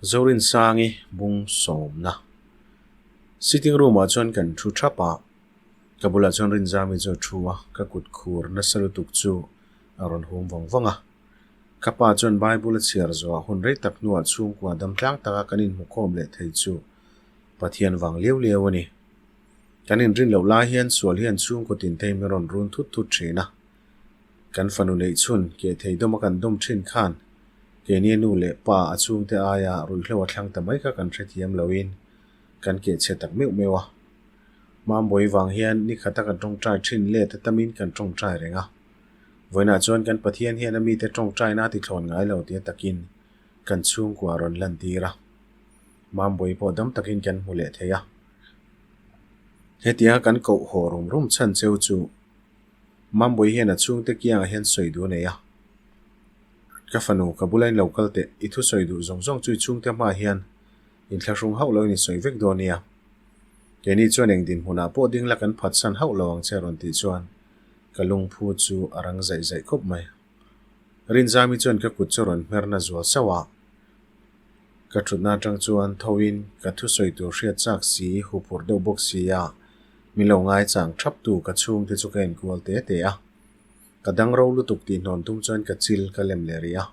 Zorinsangi bung sawmna. Sitting room ah chuan kan thu thap a, ka bulah chuan Rinzami chu a thu a, ka kut khur nasa lutuk chu a rawn hum vang vang a. Ka pa chuan Bible a chhiar zawh ah hun rei tak hnuah chhungkua damtlang taka kan inhmukhawm leh thei chu Pathian vang liau liau a ni. Kan inrin loh lai hian sual hian chhungkaw tin te hi min rawn run thut thut thin a. Kan fanu neih chhun keh thei dawm a kan dawm thin khan keini nu leh pa a chhungte aia ruihhlo a thlang ta mai kha kan hrethiam loin kan keh chhe tak meuh meuh a. Mambawi vang hian ni khata kan tawngtai thin let a tamin kan tawngtai reng a. Vawiinah chuan kan Pathian hian a mite tawngtaina a tithlawn ngai lo tia takin kan chhungkua a rawn lantir a. Mambawi pawh dam takin kan hmu leh thei a. Hetianga kan koh haw rum rum chhan cheu chu Mambawi hian a chhungte kiangah hian sawi duh a nei a. Ka fanu, ka bula in lo kal teh, i thu sawi duh zawng zawng chu i chhungte hmaah hian inthlahrung hauh loin i sawi vek dawn nia. Keini chuan eng dinhmunah pawh ding la kan phatsan hauh lo ang che a rawn tih chuan ka lungphu chu a rang zaih zaih khawp mai. Rinzami chuan ka kut chu a rawn hmerna zual sauh a. Ka thutna atang chuan thoin ka thusawi tur hriat chak si, huphurh deuh bawk si a, min lo ngaichang thap tu ka chhungte chu ka enkual te te a. Ka dang ro lutuk tih hnawn tum chuan ka chil ka lem leh rih a.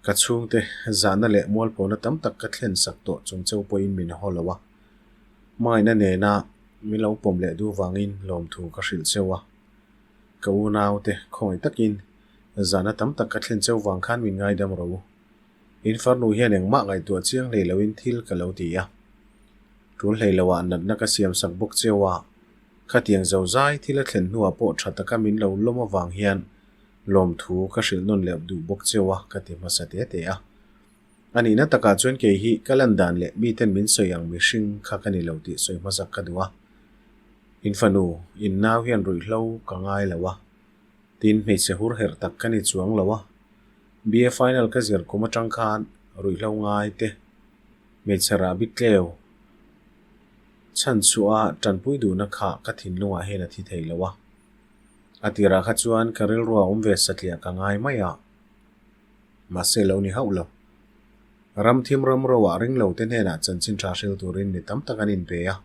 Ka chhungte zahna leh mualphona tam tak ka thlen sak tawh chung cheu pawhin min haw lo a. Hmangaihna nena min lo pawm leh duh vangin lawmthu ka hrilh cheu a. Ka unaute khawngaih takin zahna tam tak ka thlen cheu vang khan min ngaidam ro. In farnu hian engmah ngaihtuah chiang hlei loin thil ka lo ti a. Tul hlei loah natna ka siam sak bawk cheu a, khatiang zo zai thil a thlen hnuah pawh tha taka min lo lawm avang hian lawmthu ka hrilh nawn leh duh bawk cheu a ka ti hmasa te te a. A nihna takah chuan kei hi ka lan dan leh miten min sawi ang mihring kha ka ni lo tih sawi hmasak ka duh a. In fanu, in nau hian ruihhlo ka ngai lo a, tin hmeichhe hur herh tak ka ni chuang lo a. BA final ka zir kum atang khan ruihhlo ngai te, hmeichhe rahbi tleu chhan chhuah a tanpui duhna kha ka thinlungah hian a thi thei lo a. A tirah kha chuan ka rilru a awm ve satliah ka ngai mai a. Mahse lo ni hauh lo. Ram thim ram ro ah ring lo te hnenah chanchin tha hril turin mi tam tak an inpe a.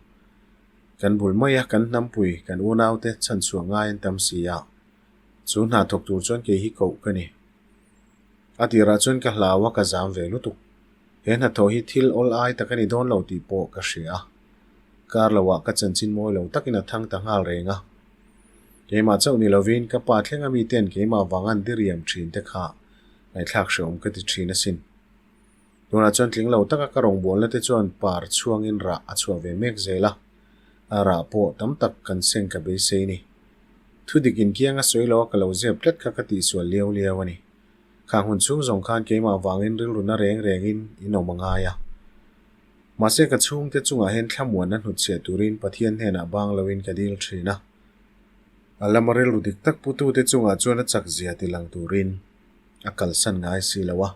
Kan bul mai a, kan hnampui, kan unau te chhanchhuah ngai an tam si a. Chu hna thawk tur chuan kei hi koh ka ni. A tirah chuan ka hlau a, ka zam ve lutuk. He hnathawh hi thil awl ai tak a ni dawn lo tih pawh ka hria a. Kar lo ah ka chanchin mawi lo takin a thang ta nghal reng a. Keimah chauh ni lovin ka pa thleng a miten keimah vang an diriam thin te kha ngaihthlak hreawm ka ti thin asin. Tunah chuan tling lo taka ka rawngbawlna te chuan par chhuangin rah a chhuah ve mek zel a, a rah pawh tam tak kan seng ka beisei ni. Thudik inkiang a sawi lo a ka lo zep tlat kha ka tihsual liau liau a ni. Khang hun chhung zawng khan keimah vangin rilru na reng rengin in awm a ngai a. Mahse ka chhungte chungah hian thlamuanna hnutchhiah turin Pathian hnenah bang loin ka dil thin a. A lama rilru dik tak putute chungah chuan a chak zia ti lang turin a kalsan ngai si lo a.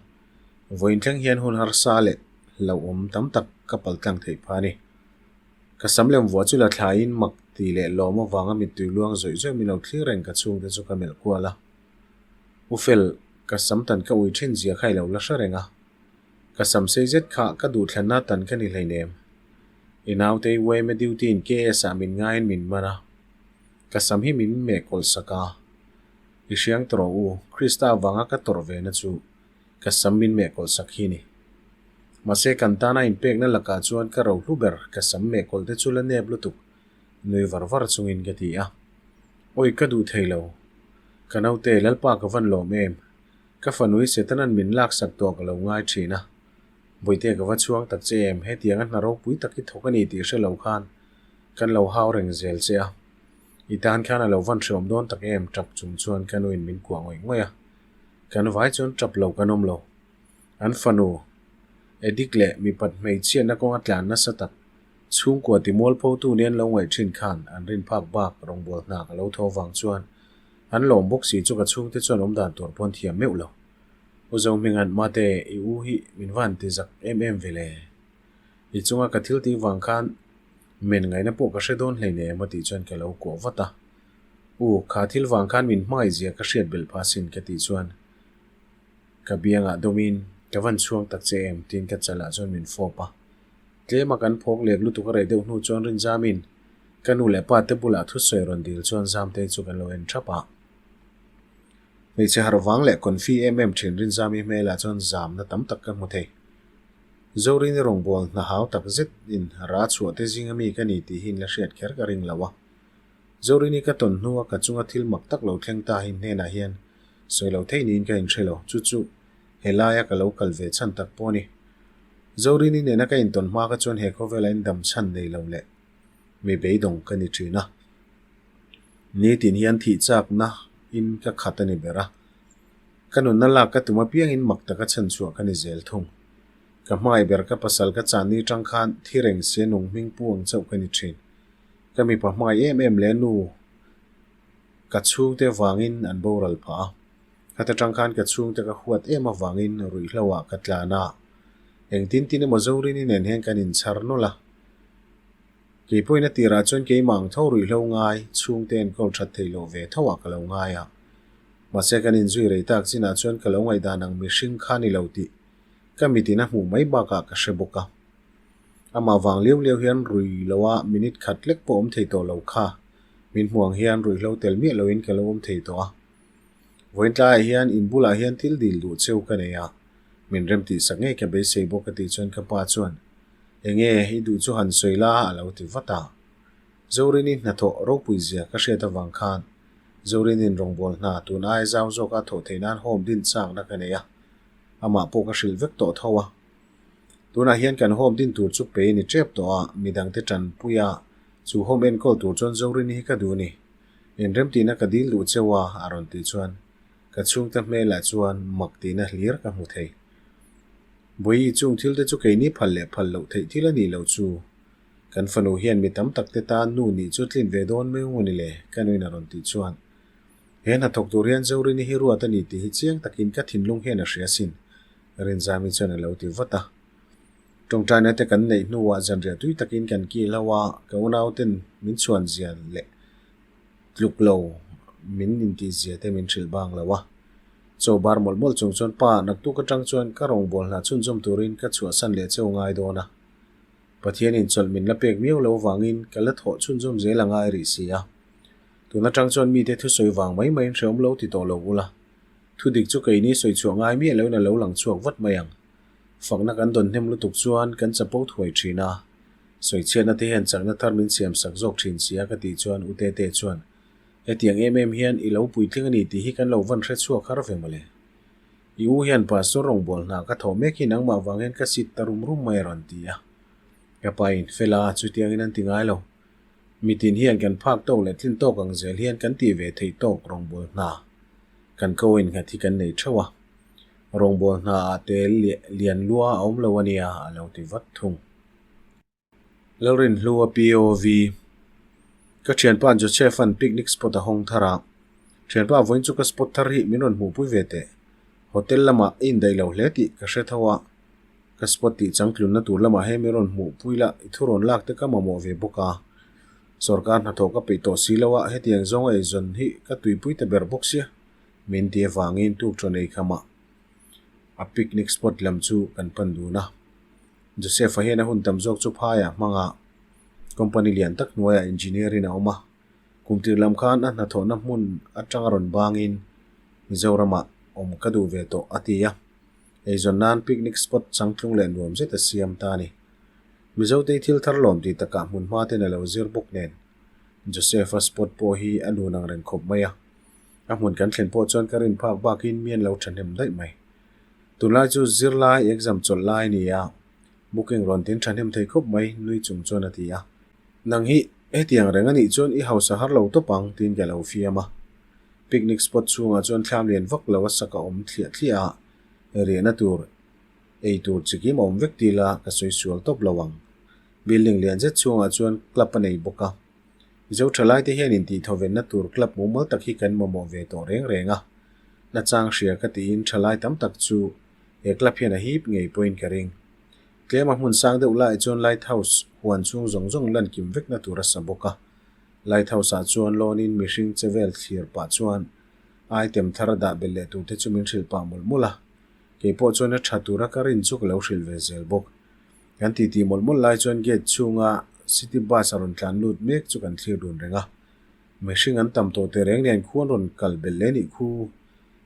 Vawiin thleng hian hun harsa leh hlauhawm tam tak ka paltlang theih phah a ni. Ka sam lem vuah chu la thlaiin mak ti leh lawm avanga mittui luang zawih zawih min lo thlir reng ka chhungte chu ka melh kual a. U Fel, ka sam tan ka ui thin zia kha i lo la hre reng a. Ka sam sei zet kha ka duhthlanna tan ka ni hleinem. I naute i yma duty in KS ah min ngaiin min man a. Ka sam hi min meh kawlh sak a. I hriang tawh rawh u, Krista avanga ka tawrh ve na chu ka sam min meh kawlh sak hi ni. Mahse kan tana inpekna lakah chuan ka rohlu ber ka sam meh kawlh te chu la nep lutuk nui var var chungin ka ti a. Awi ka duh thei lo. Ka naute Lalpa ka van lawm em? Ka fanui Setanan min laksak tawh ka lo ngai thin a. Bawihte ka va chhuang tak che em? Hetiang a hna ropui tak i thawk a ni tih hre lo khan kan lo hau reng zel che a. I tan khan a lo van hreawm dawn tak em? Tap chung chuan ka nuin min kuah ngawih ngawih a. Kan vai chuan tap lo kan awm lo. An fanu Edik leh mipat hmeichhiatna kawnga tlan nasa tak Chhungkua ti mualphotu nen lo ngaih thin khan an rin phak bak rawngbâwl hna ka lo tho vang chuan an lawm bawk si chu ka chhungte chuan awm dan tur pawn thiam meuh lo. U Zohminga'n Mate i u hi min van ti zak em em ve le. I chunga ka thil tih vang khan men ngaihna pawh ka hre dawn hleinem a tih chuan ka lo kuah vat a. U, kha thil vang khan min hmangaih zia ka hriat belh phah sin ka tih chuan ka biangah dawmin Ka van chhuang tak che em? tiin ka chalah chuan min fawp a. Tlema kan phawk lek lutuk a reh deuh hnu chuan Rinzamin ka nu leh pa te bulah thusawi rawn dil chuan Zamtei chu kan lo en thap a. Hmeichhe harh vang leh confi em em thin Rinzami hmelah chuan zamna tam tak ka hmu thei. Zorini rawngbâwl hna hau tak zet in ra chhuah te zinga mi ka ni tih hi in la hriat kher ka ring lo a. Zorini ka tawn hnua ka chunga thil mak tak lo thleng ta hi hnenah hian sawi lo thei niin ka inhre lo. Chu chu helaia ka lo kal ve chhan tak pawh a ni. Zorini nena ka intawn hma kha chuan he khawvela in dam chhan nei lo leh mi beidawng ka ni thin a. Nitin hian thih chakna in ka khat a ni ber a. Ka nunna lak ka tum apiangin mak taka chhan chhuah ka ni zel thung. Ka hmai ber ka pasal ka chahni tang khan thi reng sia nung hming pu ang chauh ka ni thin. Ka mipa hmai em em leh nu ka chhungte vangin an boral phah a. Khata tang khan ka chhungte ka huat em avangin ruihhlo ah ka tlan a. Engtin tin emaw Zorini nen hian kan inchhar nawlh a. Kei pawhin a tirah chuan keimah ang tho ruihhlo ngai chhungte enkawl that theih loh ve tho ah ka lo ngai a. Mahse kan inzui rei tak chinah chuan ka lo ngaihdan ang mihring kha ni lo tih ka mitin a hmuh mai bakah ka hre bawk a. Amah vang liau liau hian rui loa minute khat lek pawh awm thei tawh lo kha min hmu ang hian ruihhlo tel miah loin ka lo awm thei tawh a. Vawiin tlaiah hian in bulah hian thil dil duh cheu ka nei a, min rem tih sak ngei ka beisei bawk a tih chuan ka pa chuan Enge i duh chu han sawi la a lo ti vat a. Zorini hnathawh ropui zia ka hriat avang khan Zorinin rawngbâwl hna tun aia zau zawka thawh theih nan home din châkna ka nei a, amah pawh ka hrilh vek tawh tho a. Tunah hian kan home din tur chu pe ni tep tawh a, midangte tanpui a, chu home enkawl tur chuan Zorini hi ka duh a ni. Inremtihna ka dil duh cheu a, a rawn tih chuan ka chhungte hmelah chuan mak tihna hlir ka hmu thei. Bawihi chung thil te chu keini phal leh phal loh theih thil a nih loh chu. Kan fanu hian mi tam tak te tan nu nih chu tlin ve dawn mai u ni le, ka nuin a rawn tih chuan. He hnathawk tur hian Zorini hi ruat a ni tih hi chiang takin ka thinlung hian a hria sin, Rinzami chuan a lo ti vat a. Tawngtaina te kan neih hnuah zanriah tui takin kan kil ho a, ka unauten min chhuan zia leh tluk lo min intih zia te min hrilh bang lo a. Chaw bar mawlh mawlh chung chuan pa naktuk atang chuan ka rawngbâwl hna chhunzawm turin ka chhuahsan leh cheu ngai dawn a. Pathianin chawlh min la pek miau lo vangin ka la thawh chhunzawm zel a ngai rih si a. Tun atang chuan mite thusawi vang mai maiin hrehawm lo ti tawh lo ula. Thudik chu keini sawi chhuah ngai miah loin a lo lang chhuak vat mai ang. Fakna kan dawn hnem lutuk chuan kan chapo thuai thin a. Sawichhiatna te hian chakna thar min siam sak zawk thin si a ka tih chuan U Tete chuan, Hetiang em em hian i lo puitling a ni tih hi kan lo van hre chhuak har ve mawle. I u hian pastor rawngbâwl hna ka thawh mek hi nangmah vang hian ka sit ta rum rum mai a rawn ti a. Ka pa in fel a, chutiangin an ti ngai lo. Mitin hian kan phak tawk leh tlin tawk ang zel hian kan tih ve theih tawk rawngbâwl hna kan ko innghat hi kan nei theuh a. Rawngbâwl hna ah te lian lua a awm lo a nia a lo ti vat thung. Lalrinhlua POV Ka thianpa Joseph-a'n picnic spot a hawng thar a, Thianpa vawiin chu ka spot thar hi min rawn hmuhpui ve teh. Hotel lamah i indaih lo hle tih ka hre tho a, ka spot tih changtlunna tur lamah he min rawn hmuhpui la i thurawn lak te ka mamawh ve bawk a. Sorkar hnathawh ka peih tawh si lo a, hetiang zawnga eizawn hi ka tuipui ta ber bawk sia, min ti avangin tukṭhawn ei khamah a picnic spot lam chu kan pan dun a. Joseph-a hian a hun tam zawk chu phaiah hmang a, company lian tak hnuaiah engineer-in a awm a. Kum tir lam khan a hnathawhna hmun atanga rawn bangin Mizoramah awm ka duh ve tawh a ti a. Eizawn nan picnic spot changtlung leh nuam zet a siam ta a ni. Mizotei thil thar lawm tih takah hmun hma ten a lo zir bawk nen Joseph-a spot pawh hi a nun ang reng khawp mai a. A hmun kan thlen pawh chuan ka rin phak bakin mi an lo thahnem daih mai. Tunlai chu zirlai exam chawlh lai a ni a, booking rawn tin thahnem thei khawp mai nui chung chuan a ti a. Nang hi hetiang reng a nih chuan i hausa har lo tawp ang tiin ka lo fiam a. Picnic spot chhungah chuan thlam lian vak lo a sak a awm thliah thliah a, riahna tur ei tur chikim a awm vek ti la ka sawi sual tawp lo ang. Building lian zet chhungah chuan club a nei bawk a. Mizo thalaite hian intihthawvenna tur club mumal tak hi kan mamawh ve tawh reng reng a. Nachang hria ka tiin thalai tam tak chu he club hian a hip ngei pawhin ka ring. Tlema hmun sang deuh laiah chuan lighthouse huan chhung zawng zawng lan kim vekna tur a sa bawk a. Lighthouse ah chuan lawnin mihring che vel thlir pah chuan item thar a dah belh leh turte chu min hrilh pah mawlh mawlh a. Kei pawh chuan a tha tura ka rin chu ka lo hrilh ve zel bawk. Kan titi mawlh mawlh lai chuan gate chhunga city bus a rawn tlan lut mek chu kan thlir dun reng a. Mihring an tam tawh teh reng nen khu an rawn kal belh leh nih khu.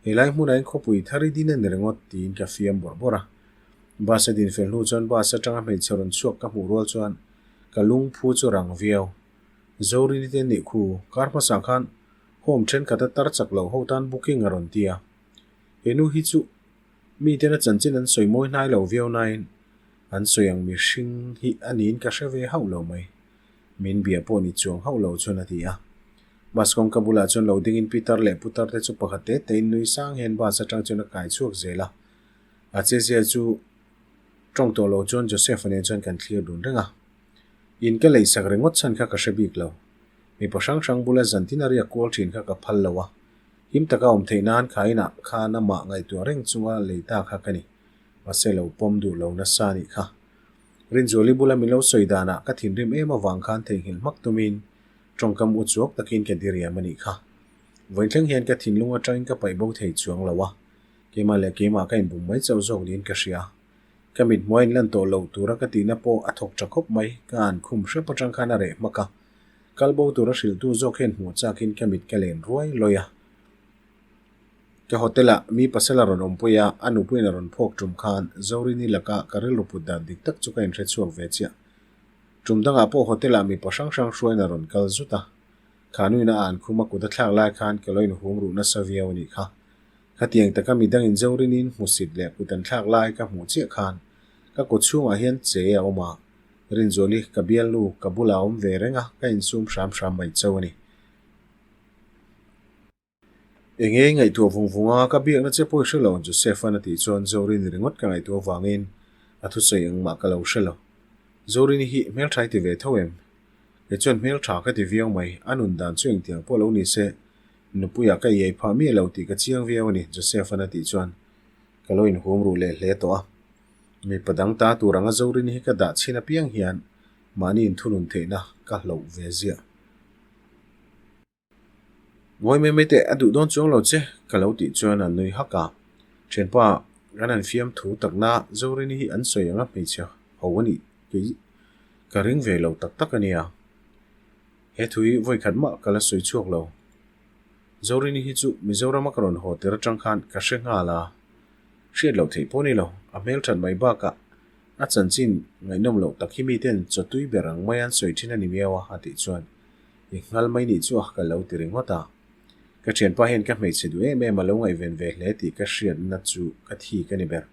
Helai hmunah in khawpui thar i din a ni ringawt tiin ka fiam bawrh bawrh a. Bus a din fel hnu chuan bus atanga hmeichhe rawn chhuak ka hmuh rual chuan ka lungphu chu rang viau. Zorini te nih khu kar hmasa khan home thenkhat a tar chak loh ho tan booking a rawn ti a. He nu hi chu miten a chanchin an sawi mawi hnai lo viau nain an sawi ang mihring hi a niin ka hre ve hauh lo mai. Min bia pawh ni chuang hauh lo chuan a ti a. Bus kawngka bulah chuan lo dingin Pitar leh Putar te chu pakhat te tein nui sang hian bus atang chuan a kai chhuak zel a. A chezia chu tawng tawh lo chuan Joseph-a nen chuan kan thlir dun reng a. In ka leisak ringawt chhan kha ka hre bik lo. Mipa hrang hrang bula zantin a riak kual thin kha ka phal lo a. Him taka awm theih nan kha inah khan amah ngaihtuah reng chunga lei ta kha ka ni. Mahse lo pawm duh lo nasa anih kha. Rinzuali bula min lo sawi danah ka thinrim em avang khan theihnghilh hmak tumin tawngkam u chuak takin ka diriam a nih kha. Vawinthleng hian ka thinlung atangin ka paih bo thei chuang lo a, keimah leh keimah ka inbum mai chauh zawk niin ka hria. Ka mit hmuai in lan tawh loh tura ka tihna pawh a thawk tha khawp mai, ka han khum hrep atang khan a reh hmak a. Kal bo tura hrilhtu zawk hian hmuh chakin ka mit ka len ruai lawi a. Ka hotel-ah mi pasal a rawn awmpui a, a nupuiin a rawn phawk tum khan Zorini laka ka rilru put dan dik tak chu ka inhre chhuak ve chiah. Tum dangah pawh hotel-ah mipa hrang hrang hruaiin a rawn kal zut a. Khanuin a an khum a kut a thlak lai khan ka lo inhum ruh nasa viau a nih kha. Khatiang taka midangin Zorini'n hmusit leh kut an thlak lai ka hmuh chiah khan ka kut chhungah hian che a awm a. Rinzuali, ka bialnu, ka bulah a awm ve reng a, ka insum hram hram mai chauh a ni. Enge i ngaihtuah vung vung a, ka biakna che pawh i hre lo, Joseph-a'n a tih chuan Zorini ringawt ka ngaihtuah avangin a thusawi engmah ka lo hre lo. Zorini hi hmeltha i ti ve tho em? Kei chuan hmeltha ka ti viau mai, a nun dan chu engtiang pawh lo ni se, nupuiah ka iai phah miah lo tih ka chiang viau a ni, Joseph-a'n a tih chuan ka lo inhum ruh leh hle tawh a. Mipa dang ta tur anga Zorini hi ka dah chhin apiang hian mahni inthunun theihna ka hloh ve ziah. Ngawi mai mai teh, a duh dawn chuang lo che, ka lo tih chuan a nui hak a. Thianpa, kan han fiam thu takna Zorini hi an sawi anga hmeichhe ho a nih kei ka ring ve lo tak tak a nia. He thu hi vawi khat mah ka la sawi chhuak lo. Zorini hi chu Mizorama ka rawn haw tir atang khan ka hre nghal a, hriat loh theih pawh a ni lo. A hmelthat mai bakah a chanchin ngaihnawm loh tak hi miten chawtui ber ang mai an sawi thin a ni miau a, a tih chuan I nghal mai nih chu a ka lo ti ringawt a. Ka thianpa hian ka hmeichhe duh em em a lo ngaihven ve hle tih ka hriatna chu ka thi ka ni ber.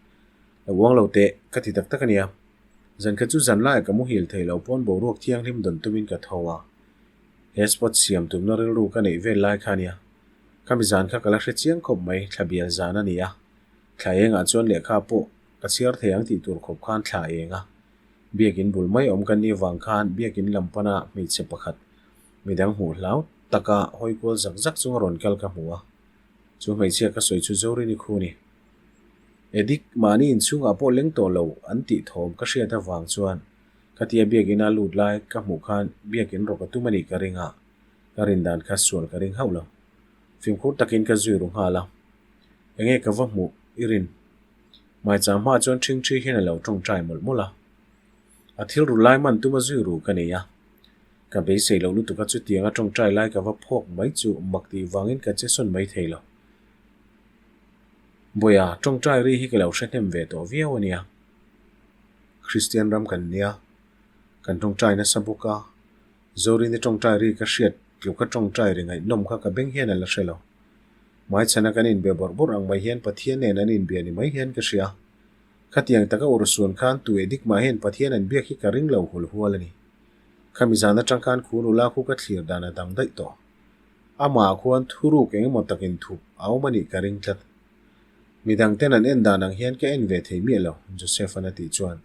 Lo uang lo teh, ka ti tak tak a nia. Zan khat chu zan laiah ka muhil thei lo pawn boruak thianghlim dawn tumin ka tho a. He spot siam tumna rilru ka neih vel lai kha a nia. Khami zan kha ka la hre chiang khawp mai, thla bial zan a ni a. Thla engah chuan lehkha pawh ka chhiar thei ang tih tur khawp khan thla eng a. Biakin bul mai awm kan nih vang khan biakin lam pana hmeichhe pakhat midang hmuh hlau taka hawi kual zak zak chunga rawn kal ka hmu a. Chu hmeichhia ka sawi chu Zorini khu a ni. Edik, mahni inchhungah pawh leng tawh lo an tih thawm ka hriat avang chuan khatia biakina lut lai ka hmuh khan biakin rawk a tum a nih ka ring a, ka rin dan kha sual ka ring hauh lo. Fimkhur takin ka zui ru nghal a. Enge ka va hmuh i rin? Maichang hma chuan ṭhingṭhi hian a lo ṭawngṭai mawlh mawlh a. A thil ru lai man tuma zui ru ka nei a. Ka beisei loh lutuk a chutiang a ṭawngṭai lai ka va phawk mai chu mak tih vangin ka che sawn mai thei lo. Bawiha, ṭawngṭai ri hi ka lo hre hnem ve tawh viau a nia. Kristian ram kan nia, kan ṭawngṭai nasa bawk a. Zorini ṭawngṭai ri ka hriat tluka ṭawngṭai ri ngaihnawm kha ka beng hian a la hre lo. Hmaichhana kan inbe bawrh bawrh ang mai hian Pathian nen an inbia ni mai hian ka hria. Khatiang taka urhsun khan tu edik mah hian Pathian an biak hi ka ring lo hul hual a ni. Khami zan atang khan khu nula khu ka thlir dan a dang daih tawh. Amah khuan thuruk engemaw takin thup a awm a nih ka ring tlat. Midang ten an en dan ang hian ka en ve thei miah lo, Joseph-a'n a tih chuan.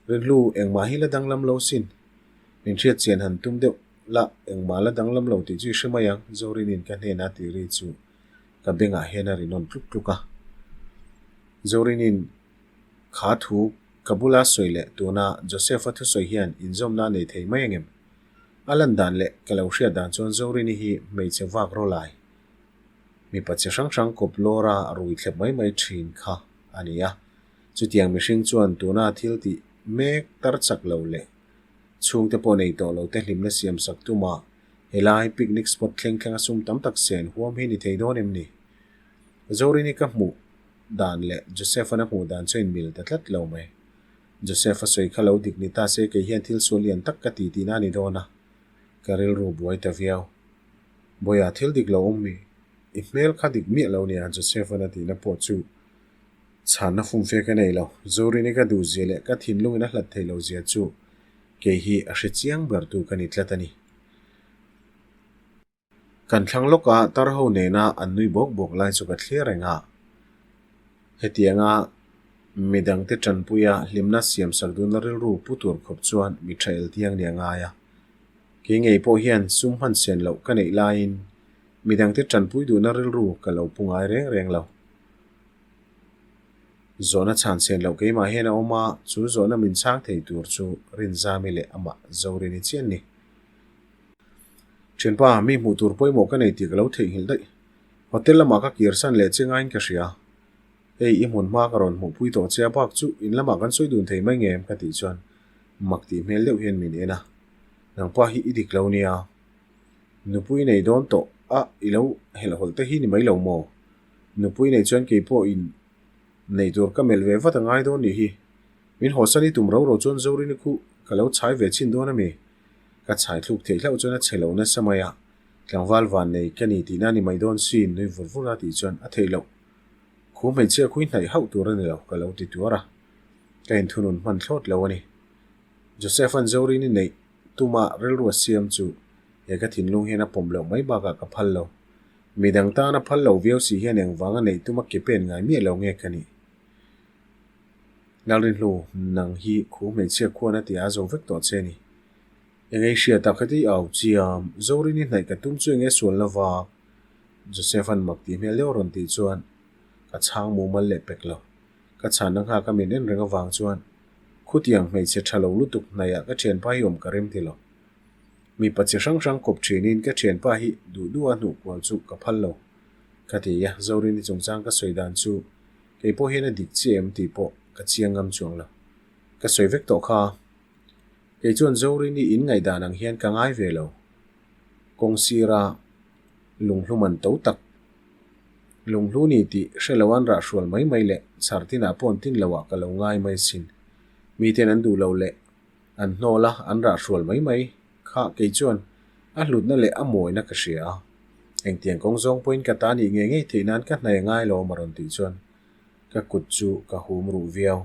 Rinhlu, engmah hi la danglam lo sin. Min hriat chian han tum deuh. La, engmah la danglam lo tih chu i hre mai ang, Zorinin ka hnenah tih ri chu ka bengah hian a ri nawn tluk tluk a. Zorinin kha thu ka bula sawi leh tuna Joseph-a thusawi hian inzawmna a nei thei mai angem? A lan dan leh ka lo hriat dan chuan Zorini hi hmeichhe vak rawlai, mipa chi hrang hrang kawp lawra rui thlep mai mai thin kha. a ni a. Chutiang mihring chuan tuna thil tih mek tar chak lo leh chhungte pawh nei tawh lo te hlimna siam sak tuma helai picnic spot thleng thleng a sum tam tak sen huam hi ni thei dawn em ni? Zorini ka hmuh dan leh Joseph-a'n a hmuh dan chu a inmil ta tlat lo mai. Joseph a sawi kha lo dik ni ta se kei hian thil sual lian tak ka ti tihna a ni dawn a, ka rilru buai ta viau. Bawiha thil dik lo awm mi? I hmel kha dik miah lo nia Joseph-a'n a tihna pawh chu chhanna fumfe ka nei lo. Zorini ka duh zia leh ka thinlungin a hlat theih lo zia chu kei hi a hre chiang ber tu ka ni tlat a ni. Kan thlang lawk a, tar ho nena an nui bawk bawk lai chu ka thlir reng a. Hetianga midangte tanpuia hlimna siamsak duhna rilru pu tur khawp chuan mi tha el tiang ni a ngai a. Kei ngei pawh hian sum hman sen loh ka neih laiin midangte tanpui duhna rilru ka lo pu ngai reng reng lo. Zawhna chhan sen loh keimah hian a awm a, chu zawhna min chhang thei tur chu Rinzami leh amah Zorini chian ni. Thianpa, mi hmuh tur pawimawh ka nei tih ka lo theihnghilh daih. Hotel lamah ka kir san leh che ngaiin ka hria. Hei, i hmun hma ka rawn hmuhpui tawh che a bak chu in lamah kan sawi dun thei mai nge em ka tih chuan mak tih hmel deuh hian min en a. Nangpa hi i dik lo nia. Nupui nei dawn tawh a i lo helhhawlh te hi ni mai lo maw? Nupui nei chuan kei pawh in nei tur ka melh ve vat a ngai dawn nih hi. Min hawsan i tum ro ro chuan Zorini khu ka lo chhai ve chhin dawn a mi? Ka chhai thluk theih hlauh chuan a chhe lo nasa mai a, tlangval van nei ka ni tihna ni mai dawn sin nui vur vur a tih chuan a theih loh. Khu hmeichhia khui hnaih hauh tur a ni lo ka lo ti tuar a, ka inthunun hman thlawt lo a ni. Joseph-a'n Zorini neih tuma rilru a siam chu he ka thinlung hian a pawm loh mai bakah ka phal lo. Midang tana phal lo viau si hian engvanga neih tuma ke pen ngai miah lo nge ka nih? Lalrinhlu, nang hi khu hmeichhia khuan a ti a zo vek tawh che ni. Eng ei hriat a ka ti au chiam, Zorini hnaih ka tum chu enge sual la vak? Joseph-a'n mak tih hmel deuh a rawn tih chuan ka chhang mumal leh pek lo. Ka chhanna nghak a min en reng avang chuan khutiang hmeichhe tha lo lutuk hnaihah ka thianpa hi awm ka rem ti lo. Mipa chi hrang hrang kawp thinin ka thianpa hi duh duha hnuh kual chu ka phal lo. Ka ti a, Zorini chungchang ka sawi dan chu Kei pawh hian a dik chiah em tih pawh ka chiang ngam chuang lo. Ka sawi vek tawh kha. Kei chuan Zorini in ngaihdan ang hian ka ngai ve lo. Kawng sira lunghlum an to tak. Lunghlu ni tih hre lo an rah hrual mai mai leh chhar tinah pawh an tin lo ah ka lo ngai mai sin. Miten an duh lo leh an hnawl a an rah hrual mai mai kha kei chuan a hlutna leh a mawina ka hria a. Engtiang kawng zawng pawhin ka ta nih ngei ngei theih nan ka hnai ngai lo a rawn tih chuan ka kut chu ka hum ruh viau.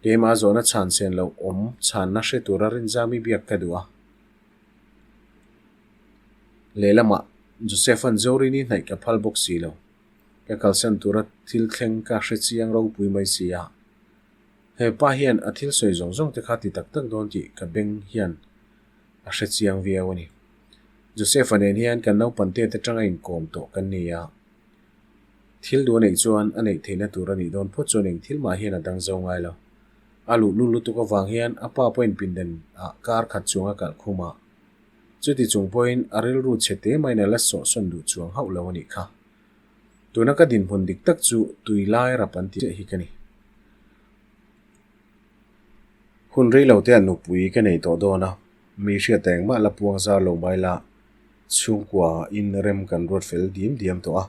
Keimah zawhna chhan sen loh awm chhanna hre tura Rinzami biak ka duh a. Lehlamah Joseph-a'n Zorini hnaih ka phal bawk si lo. Ka kalsan tura thil thleng ka hre chiang ropui mai si a. He pa hian a thil sawi zawng zawng te kha ti tak tak dawn tih ka beng hian a hre chiang viau a ni. Joseph-a nen hian kan naupang te atanga inkawm tawh kan ni a, thil duh a neih chuan a neih theihna tur a nih dawn phawt chuan eng thil mah hian a dang zo ngai lo. A luhlul lutuk avang hian a pa pawhin pindan ah kar khat chuang a kalh khum a, chuti chung pawhin a rilru chhe te maiin a la sawhsawn duh chuang hauh lo a nih kha. Tuna ka dinhmun dik tak chu tui lai rap an ti chiah hi ka ni. Hun rei lo te ah nupui ka nei tawh dawn a, mi hriat engmah la puang zar lo mai la, chhungkua in rem kan ruat fel diam diam tawh a,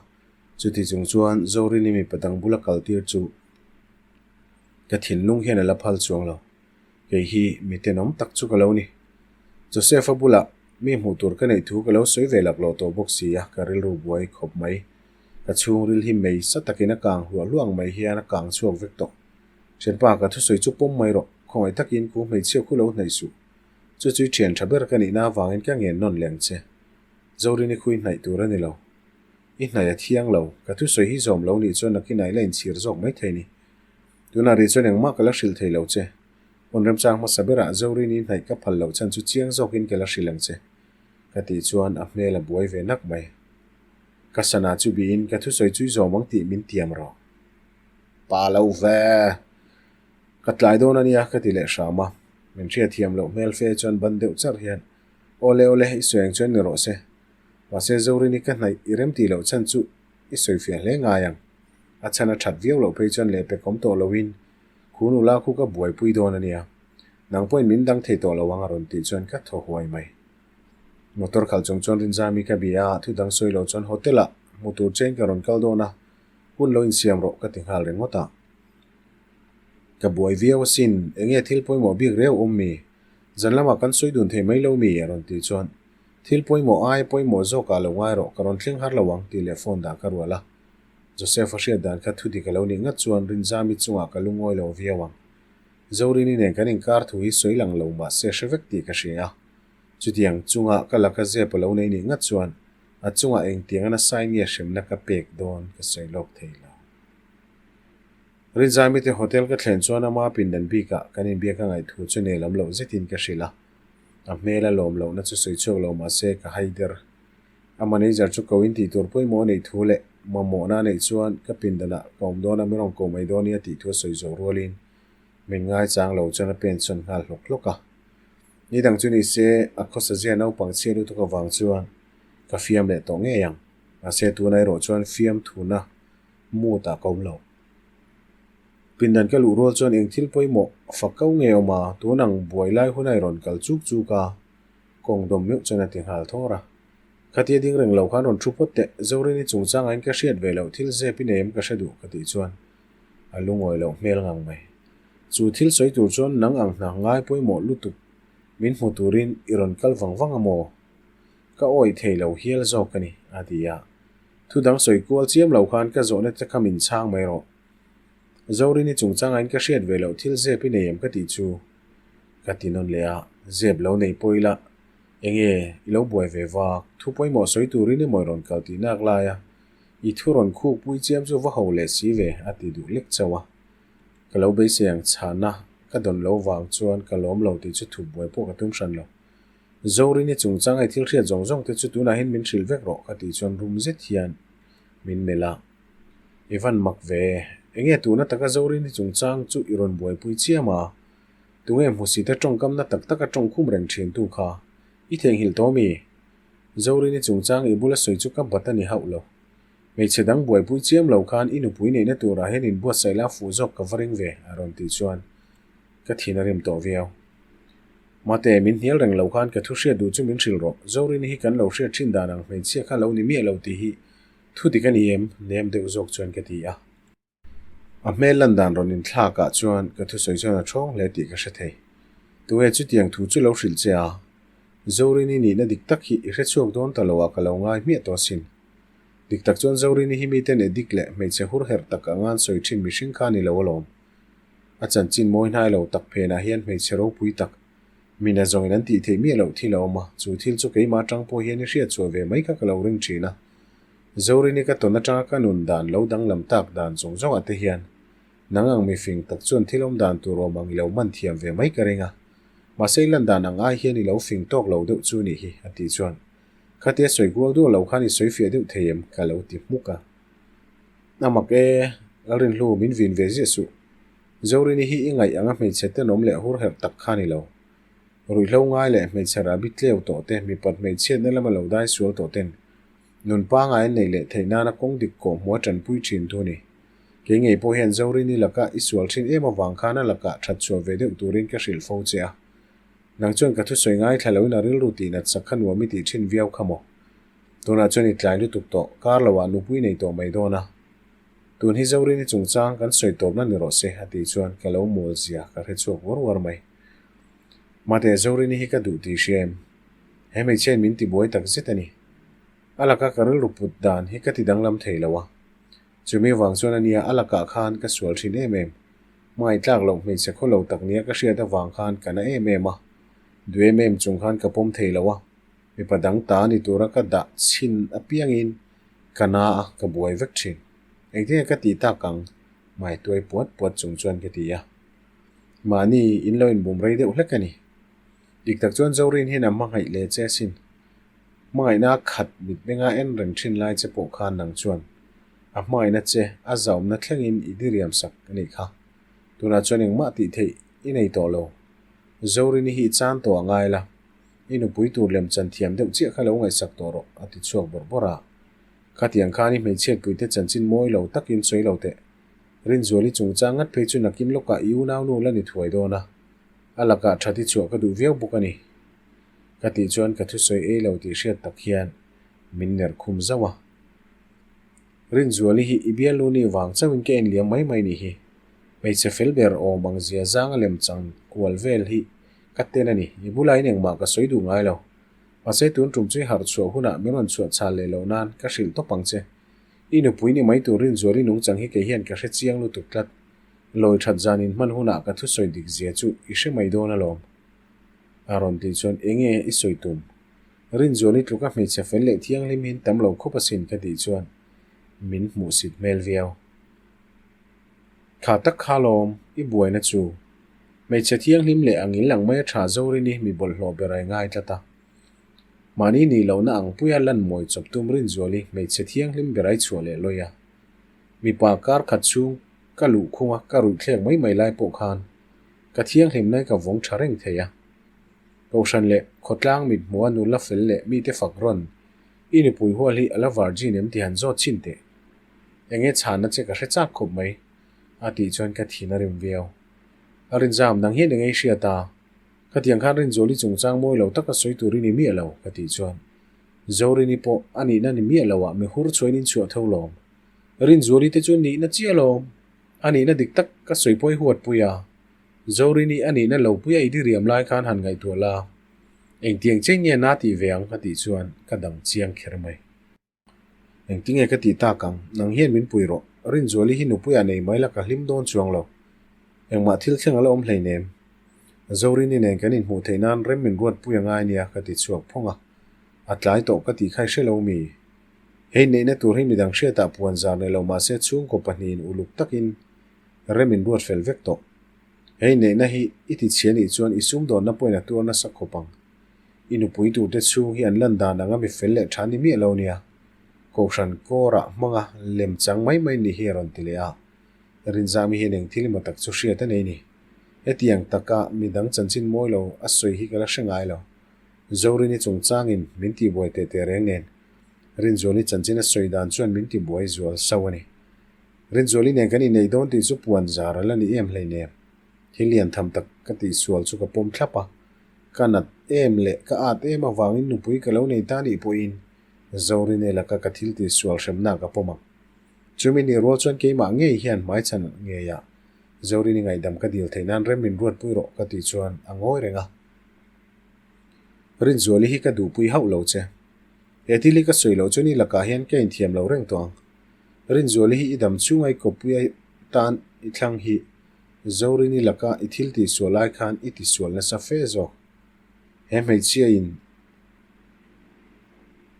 chuti chung chuan Zorini mipa dang bula kal tir chu ka thinlung hian a la phal chuang lo, kei hi mi tenawm tak chu ka lo ni. Joseph-a bulah mi hmuh tur ka neih thu ka lo sawi ve lak loh tawh bawk si a, ka rilru buai khawp mai. Ka chhungril hi mei sa takin a kang hluah hluah ang mai hian a kang chhuak vek tawh. Thianpa, ka thusawi chu pawm mai rawh. Khawngaih takin khu hmeichhia khu lo hnaih suh. Chu chu i thian tha ber ka nihna avangin ka ngen nawn leh ang che. Zorini khu i hnaih tur a ni lo. I hnaih a thiang lo. Ka thusawi hi zawm lo nih chuan nakinah i la inchhir zawk mai thei ni. Tunah rih chuan engmah ka la hrilh thei lo che. Hun remchang hmasa berah Zorini i hnaih ka phal loh chhan chu chiang zawkin ka la hrilh ang che. Ka tih chuan a hmel a buai ve nak mai. Ka sana chu biin ka thusawi chu i zawm ang tih min tiam rawh. Pa lo ve! Ka tlai dawn a nia ka ti leh hram a, min hriatthiam loh hmel fe chuan ban deuh charh hian, Awle awle, i sawi ang chuan ni rawh se. Mahse Zorini ka hnaih i rem tih loh chhan chu i sawi fiah hle ngai ang. A chhan a that viau loh phei chuan lehpek awm tawh loin khu nula khu ka buaipui dawn a nia. Nang pawhin min dang thei tawh lo ang a rawn tih chuan ka thaw huai mai. Motor khalh chung chuan Rinzami ka bia a, thu dang sawi lo chuan hotel ah hmu tur chein ka rawn kal dawn a, hun lo insiam rawh ka ti nghal ringawt a. Ka buai viau asin, enge thil pawimawh bik reu awm mi? Zan lamah kan sawi dun thei mai lo mi? a rawn tih chuan Thil pawimawh ai pawimawh zawkah lo ngai rawh, ka rawn thleng har lo ang tih leh phone dah ka rual a. Joseph a hriat dan kha thu dik a lo nih ngat chuan Rinzami chungah ka lungawi lo viau ang. Zorini nen kan inkar thu hi sawi lang lo mah se hre vek tih ka hria a. Chutiang chunga ka laka zep a lo nei nih ngat chuan a chungah engtiang a nasa in nge hremna ka pek dawn ka sawi lawk thei lo. Rinzami te hotel ka thlen chuan ama pindan bikah kan inbiak a ngaih thu chu nelam loh zetin ka hrilh a. A hmel a lawm lohna chu sawi chhuak lo mah se ka hai der. A manager chu ko in tih tur pawimawh a neih thu leh mamawhna a neih chuan ka pindanah ka awm dawn a min rawn ko mai dawn nia tih thu a sawi zawh rualin min ngaichang lo chuan a pen chhawn nghal hlawk hlawk a. Ni dang chu ni se a khawsa zia naupang chhia lutuk avang chuan ka fiam leh tawh ngei ang. Mahse tuna erawh chuan fiam thuna mood ah ka awm lo. Pindan ka luh rual chuan eng thil pawimawh fak ko nge awm a, tun ang buai lai hun a i rawn kal chuk chuk a, kawng dawm meuh chuan a ti nghal thawr a. Khatia ding reng lo khan rawn thu phawt teh, Zorini chungchangah in ka hriat ve loh thil zep i nei em ka hre duh ka tih chuan a lungawi loh hmel ngang mai. Chu thil sawi tur chuan nang ang hna ngai pawimawh lutuk min hmu turin i rawn kal vang vang a maw? Ka awih thei lo hial zawk a ni, a ti a. Thu dang sawi kual chiam lo khan ka zawhna te kha min chhang mai rawh. Zorini chungchangah in ka hriat ve loh thil zep i nei em ka tih chu ka ti nawn leh a, zep lo nei pawh ila enge i lo buai ve vak, thu pawimawh sawi turin emaw i rawn kal tih nak lai a, i thu rawn khuk pui chiam chu va ho leh si ve a ti duh lek chauh a. Ka lo beisei ang chhana ka dawn lo vang chuan ka lawm lo tih chu thup buai pawh ka tum hran lo. Zorini chungchang i thil hriat zawng zawng te chu tunah hian min hrilh vek rawh ka tih chuan rum zet hian min melh a. I van mak ve, enge tuna taka Zorini chungchang chu i rawn buaipui chiam a? Tunge hmusite tawngkamna tak taka tawngkhum reng thin tu kha i theihnghilh tawh mi? Zorini chungchang i bula sawi chu ka bat a ni hauh lo. Hmeichhe dang buaipui chiam lo khan i nupui neihna turah hian inbuatsaih la fuh zawk ka va ring ve a rawn tih chuan ka thin a rim tawh viau. Mate, min hnial reng lo khan ka thu hriat duh chu min hrilh rawh. Zorini hi kan lo hriat thin dan ang hmeichhia kha lo ni miah lo tih hi thu dik a ni em? Nem deuh zawk chuan ka ti a. A hmel lan dan rawn inthlak ah chuan ka thusawi chuan a thawng hle tih ka hre thei. Tunge chutiang thu chu lo hrilh che a? Zorini nihna dik tak hi i hre chhuak dawn ta lo ah ka lo ngai hmiah tawh asin. Dik tak chuan Zorini hi miten edik leh hmeichhe hur herh tak angan sawi thin mihring kha a ni lo alawm. A chanchin mawi hnai lo tak phenah hian hmeichhe ropui tak mina zawngin an tih theih miah loh thil a awm a, chu thil chu keimah atang pawh hian i hriat chhuah ve mai kha ka lo ring thin a. Zorini ka tawn atanga ka nun dan lo danglam tak dan zawng zawngah te hian nang ang mifing tak chuan thil awm dan tur awm ang i lo man thiam ve mai ka ring a, mahse i lan dan ang ai hian i lo fing tawk lo deuh chu nih hi a tih chuan khatia sawi kual duah lo khan i sawi fiah deuh thei em ka lo ti hmuk a. A mak e, Lalrinhlu min vin ve ziah suh. Zorini hi i ngaih anga hmeichhe tenawm leh hur herh tak kha ni lo. Ruihhlo ngai leh hmeichhe rahbi tleu tawh te, mipat hmeichhiatna lama lo dai sual tawh ten nun pangai an neih leh theih nana kawng dik kawh hmuh a tanpui thin thu ni. Kei ngei pawh hian Zorini laka i sual thin em avang khan a lakah that chhuah ve deuh turin ka hrilh fo che a. Nang chuan ka thusawi ngaithla loin a rilru tihnat sak kha nuam i tih thin viau kha maw? Tunah chuan i tlai lutuk tawh, kar lo ah nupui nei tawh mai dawn a. Tun hi Zorini chungchang kan sawi tawpna ni rawh se a tih chuan ka lo mawl zia ka hre chhuak uar uar mai. Mate, Zorini hi ka duh tih hria em? He hmeichhiain min tibuai tak zet a ni. A laka ka rilru put dan hi ka ti danglam thei lo a. Chumi vang chuan a nia a lakah khan ka sual thin em em. Hmangaihtlak loh hmeichhe khaw lo tak nia ka hriat avang khan ka na em em a. Duh em em chung khan ka pawm thei lo a. Mipa dang ta ni tura ka dah chhin apiangin ka na a, ka buai vek thin. Engtinge ka tih tak ang? Hmai tuai puat puat chung chuan ka ti a. Mahni in lo inbum rei deuh hlek a ni. Dik tak chuan Zorin hian a hmangaih leh che asin. Hmangaihna khat mitmenga en reng thin lai che pawh khan nang chuan a hmangaihna che a zaumna thlengin i diriam sak a nih kha. Tunah chuan engmah tih theih i nei tawh lo. Zorini hi i chan tawh a ngai la. I nupui tur lem chan thiam deuh chiah kha lo ngaihsak tawh rawh, a ti chhuak bawrh bawrh a. Khatiang khan i hmeichhiatpuite chanchin mawi lo takin sawi lo teh. Rinzuali chungchang ngat phei chu nakin lawkah i unaunu la ni thuai dawn a, a lakah that i chhuah ka duh viau bawk a ni. Ka tih chuan ka thusawi ei lo tih hriat tak hian min ner khum zauh a. Rinzuali hi i bialnu nih vang chauhin ka en liam mai mai nih hi. Hmeichhe fel ber awm ang zia zanga lem chang kual vel hi ka ten a ni. I bulah in engmah ka sawi duh ngai lo. Mahse tun tum chu i harh chhuah hunah min rawn chhuah chhal leh loh nan ka hrilh tawp ang che. I nupui ni mai tur Rinzuali nungchang hi kei hian ka hre chiang lutuk tlat. Lawi that zan in hman hunah ka thusawi dik zia chu i hre mai dawn alawm. A rawn tih chuan enge i sawi tum? Rinzuali tluka hmeichhe fel leh thianghlim hi tam lo khawp asin ka tih chuan min hmuhsit hmel viau. Kha tak kha lawm, i buaina chu. Hmeichhe thianghlim leh ang in lang mai a tha Zorini mi bawlhhlawh ber ai ngai tlat a. Mahni nih lohna ang puia lan mawi chawp tum Rinzuali hmeichhe thianghlim ber ai chhuah leh lawi a. Mipa kar khat chhung ka luh khunga ka ruih thlek mai mai lai pawh khan ka thianghlimna hi ka vawng tha reng thei a. Kohhran leh khawtlang mit hmuha nula fel leh mite fak rawn i nupui hual hi a la virgin em ti han zawt chhin teh. Enge chhanna che ka hre chak khawp mai a tih chuan ka thin a rim viau. A rinzam nang hian enge i hriat a? Khatiang khan Rinzuali chungchang mawi lo taka sawi tur i ni miah lo ka tih chuan Zorini pawh a nihna ni miah lo ah mi hur chhuain in chhuah tho lawm. Rinzuali te chu nihna chiah lawm. A nihna dik tak ka sawi pawh i huat pui a. Zorini a nihna lo puia i diriam lai khan han ngaihtuah la, engtiang che nge na tih ve ang ka tih chuan ka dang chiang kher mai. Engtinge ka tih tak ang, nang hian min pui rawh, Rinzuali hi nupuiah nei mai la ka hlim dawn chuang lo. Engmah thil thleng a la awm hleinem. Zorini nen kan inhmuh theih nan rem min ruat pui a ngai nia ka ti chhuak phawng a, a tlai tawh ka tih kha i hre lo mi? Hei neihna tur hi midang hriatah puan zar nei lo mahse chhungkaw pahnihin uluk takin Rem in ruat fel vek tawh. Hei neihna hi i ti chhia nih chuan i sumdawnna pawhin a tuar nasa khawp ang. I nupui turte chhung hi an lan dan anga mi fel leh tha ni miah lo nia. Kohhran kawrah hmanga lem chang mai mai ni hi a rawn ti leh a. Rinzami hian eng thil emaw tak chu hriat a nei ni. Hetiang taka midang chanchin mawi lo a sawi hi ka la hre ngai lo. Zorini chungchangin min tihbuai teh teh reng nen Rinzuali chanchin a sawi dan chuan min tibuai zual sauh a ni. Rinzuali nen kan inneih dawn tih chu puan zar a la ni em hleinem. Thil lian tham tak ka tihsual chu ka pawm thlap a, ka nat em leh ka at em avangin nupui ka lo nei ta nih pawhin Zorine laka ka thil tihsual hremna ka pawm ang. Chumi nih rual chuan keimah ngei hian hmaichhan ngeiah Zorini ngaihdam ka dil theih nan rem min ruatpui rawh ka tih chuan a ngawi reng a. Rinzuali hi ka duhpui hauh lo che. He thil hi ka sawi loh chuan i lakah hian ka inthiam lo reng tawh ang. Rinzuali hi i dam chhunga i kawppui atan i thlang hi Zorini laka i thil tihsual lai khan i tisual nasa fe zawk. He hmeichhia in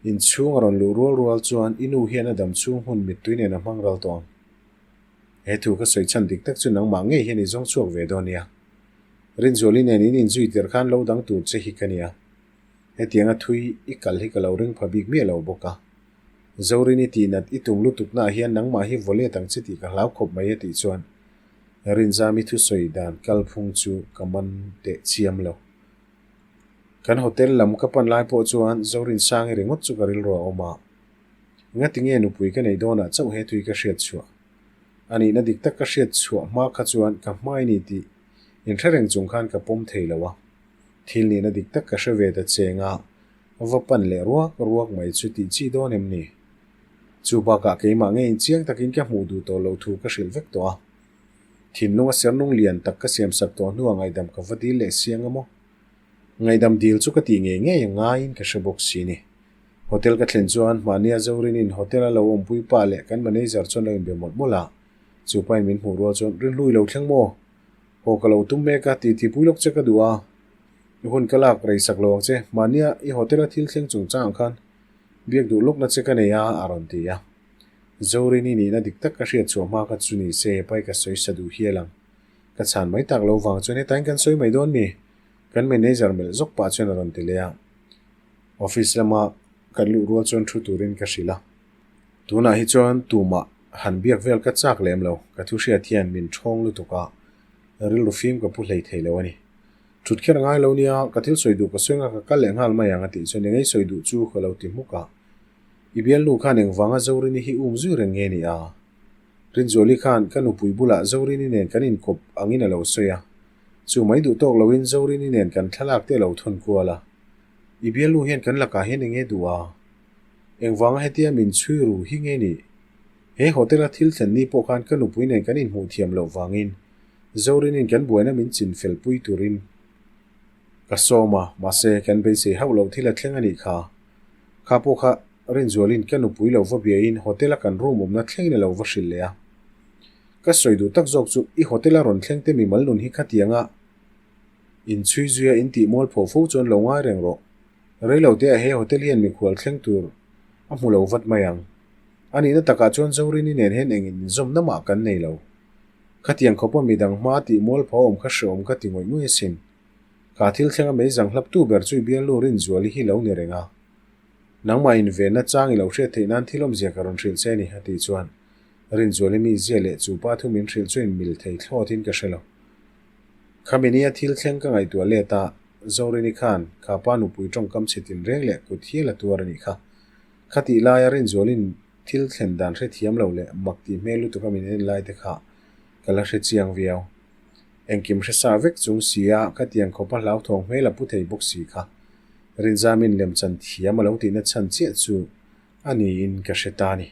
inchhung a rawn luh rual rual chuan i nu hian a dam chhung hun mittui nen a hmang ral tawh ang. He thu ka sawi chhan dik tak chu nangmah ngei hian i zawng chhuak ve dawn nia. Rinzuali nen in inzui tirh khan lo dang tur che hi ka nia. Hetianga thui i kal hi ka lo ring pha bik miah lo bawk a. Zorini tihnat i tum lutuknaah hian nangmah hi vawlet ang che tih ka hlau khawp mai a tih chuan Rinzami thusawi dan kalphung chu ka man teh chiam lo. Kan hotel lam ka pan lai pawh chuan Zorinsangi ringawt chu ka rilru a awm a. Ngatinge nupui ka neih dawnah chauh he thui ka hriat chhuah. A nihna dik tak ka hriat chhuah hma kha chuan ka hmai ni tih inhre reng chung khan ka pawm thei lo a. Thil nihna dik tak ka hre ve ta cheng a, va pan leh ruak ruak mai chu tih chi dawn em ni? Chu bakah keimah ngeiin chiang takin ka hmuh duh tawh loh thu ka hrilh vek tawh a. Thinlunga sernung lian tak ka siamsak tawh hnuah ngaihdam ka va dil leh siang a maw? Ngaihdam dil chu ka tih ngei ngei a ngaiin ka hre bawk si ni. Hotel ka thlen chuan mahnia Zorinin hotel a lo awmpui pa leh kan manager chuan lo inbe mawlh mawlh a, chu pain min hmuh rual chuan rinhlui lo thleng maw? Haw ka lo tum mek a, titi pui lawk che ka duh a, i hun ka lak rei sak lo ang che, mahnia i hotel a thil thleng chungchang ang khan biak duh lawkna che ka nei a, a rawn ti a. Zorini nihna dik tak ka hriat chhuah hma kha chu ni se pai ka sawi sa duh hial ang. Ka chhan mai tak lo vang chuan hetain kan sawi mai dawn mi? Kan manager melh zawk pah chuan a rawn ti leh a. Office lama kan luh rual chuan thu turin ka hrilh a. Tunah hi chuan tumah han biak vel ka chak lem lo, ka thu hriat hian min thawng lutuk a, rilru fim ka pu hlei thei lo a ni. Thut kher a ngai lo nia, ka thil sawi duh ka sawi anga ka kal leh nghal mai ang a tih chuan engei sawi duh chu ka lo ti hmuk a. I bialnu khan engvanga Zorini hi um zui reng nge ni a? Rinzuali khan ka nupui bulah Zorini nen kan inkawp angin a lo sawi a. Chu mai duh tawk loin Zorini nen kan thlalak te a lo thawn kual a. I bialnu hian kan lakah hian enge duh a? Engvanga hetia min chhui ru hi nge ni? He hotel-a thil thlen ni pawh khan ka nupui nen kan inhmuh thiam loh vangin Zorinin kan buaina min chin fel pui turin ka sawm a, mahse kan beisei hauh loh thil a thleng a nih kha. Kha pawh kha Rinzualin ka nupui lo va biain hotel-a kan room awmna thlengin a lo va hrilh leh a. Ka sawi duh tak zawk chu i hotel-a rawn thleng te mimal nun hi khatianga inchhui zuia intih mualpho fo chuan lo ngai reng rawh. Reiloteah he hotel hian mikhual thleng tur a hmu lo vat mai ang. A nihna takah chuan Zorini nen hian engin inzawmna mah kan nei lo. Khatiang khawpa midang hma tih mualpho awm kha hreawm ka ti ngawih ngawih asin. Kha thil thlenga meizang hlaptu ber chu i bialnu Rinzuali hi lo ni reng a. Nangmah invenna chang i lo hriat theih nan thil awmzia ka rawn hrilh che ni, a tih chuan Rinzuali mizia leh chu pa thu min hrilh chu inmil thei thlawtin ka hre lo. Khami nia thil thleng ka ngaihtuah let a, Zorini khan kha pa nupui tawngkam chhe tinreng leh kut hial a tuar a nih kha. Khatih laia Rinzualin thil thlen dan hrethiam lo leh mak tih hmel lutuk a min en lai te kha ka la hre chiang viau. Engkim hre sa vek chung si a khatiang khawpa hlauthawng hmel a pu thei bawk si kha. Rinzamin lemchan thiam a lo tihna chhan chiah chu a niin ka hre ta a ni.